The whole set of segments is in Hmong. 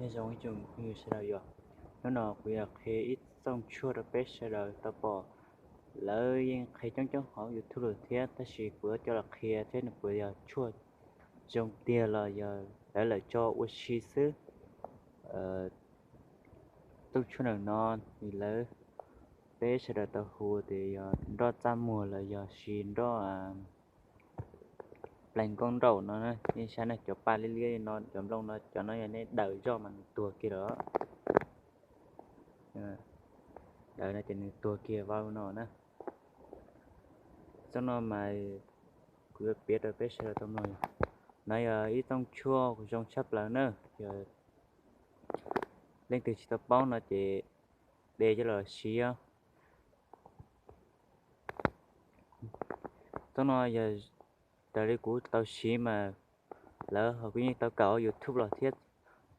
Nyob zoo ib tsoom phooj ywg sawv daws yom, hnub no kuv yuav qhia ib txoj tshuaj rau peb sawv daws tau pom. Lawv yeej qhia coob coob hauv YouTube lawm thiab, tab sis kuv yuav coj los qhia thiab nws puas yog tshuaj zoo tiag los yog lawv lam tso ua si xwb. Txoj tshuaj ntawm no, lawv, peb sawv daws tau hu tias yog nroj txaj muag los yog sis nroj plees nkauj nraum no. Nej saib no, cov paj liab liab no, cov nplooj no, cov no yog nej dawm zoj mas nws tuag kiag lawm. Dawm no ces nws tuag kiag vau no na. Txoj no mas kuv yuav piav rau peb sawv daws tau mloog. No yog ib txoj tshuaj zoo tshaj plaws na. Yog leej twg tsis tau paub no ces de coj los siv. Txoj no yog raws li kuv tau siv mas lawv ho kuj yeej tau kawm hauv YouTube los thiab.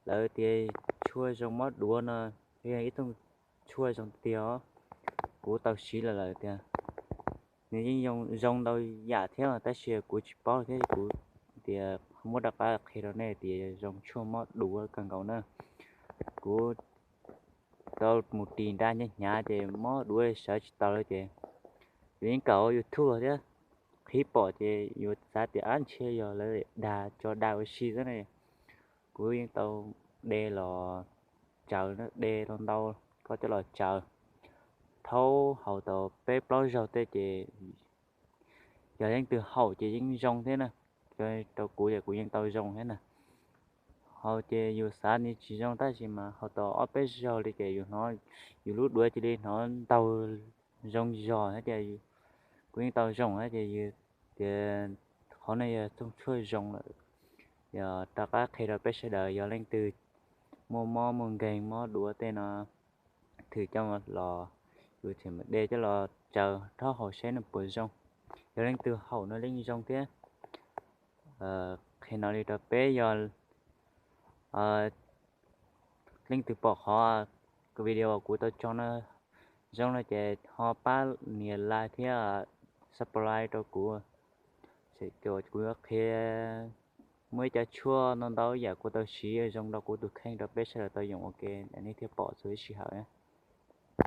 Lawv tias tshuaj zoo mob duav no yog ib txoj tshuaj zoo tiag os. Kuv tau siv los lawm tias nws yeej zoo ntau yam thiab, tab sis kuv tsis paub thiab, kuv tias muab rov qab qhia rau nej tias zoo tshuaj mob duav kawg nkaus na. Kuv tau mus ris nra hnyav hnyav ces mob duav sawv tsis taus lawm ces yus yeej kawm hauv YouTube los thiab. Qhib pom ces yus xav tias ab ntshe yog lawv dag, tso dag ua si xwb ne. Kuv yeej tau de los tsaws, de tau ntau koj coj los tsaws, thaub haus tau peb plaub zaug tej ces yog leej twg haum ces yeej zoo thiab na. Rau kuv ces kuv yeej tau zoo thiab na. Haus ces yus xav nws tsis zoo tab sis mas haus tau ob peb zaug li ces yus hnov yus lub duav cia li hnov ntaug zoo zog thiab ces kuv yeej tau zoo thiab ces yus tias qhov no yog txoj tshuaj zoo lawm. Yog rov qab qhia rau peb sawv daws, yog leej twg muaj mob muaj nkeeg mob duav tej no, thwm coj los, yus tseem de coj los tsaws rhaub haus seb nws puas zoo. Yog leej twg haum no yeej zoo thiab. Qhia no li rau peb, yog leej twg pom qhov video kuv tau tso no zoo no ces ho pab nias like thiab subscribe rau kuv. Kuv yuav qhia muaj ib co tshuaj ntau ntau yam kuv tau siv zoo rau kuv tus kheej rau peb sawv daws tau yoom ua ke, nej thiaj pom txhua ib sij hawm.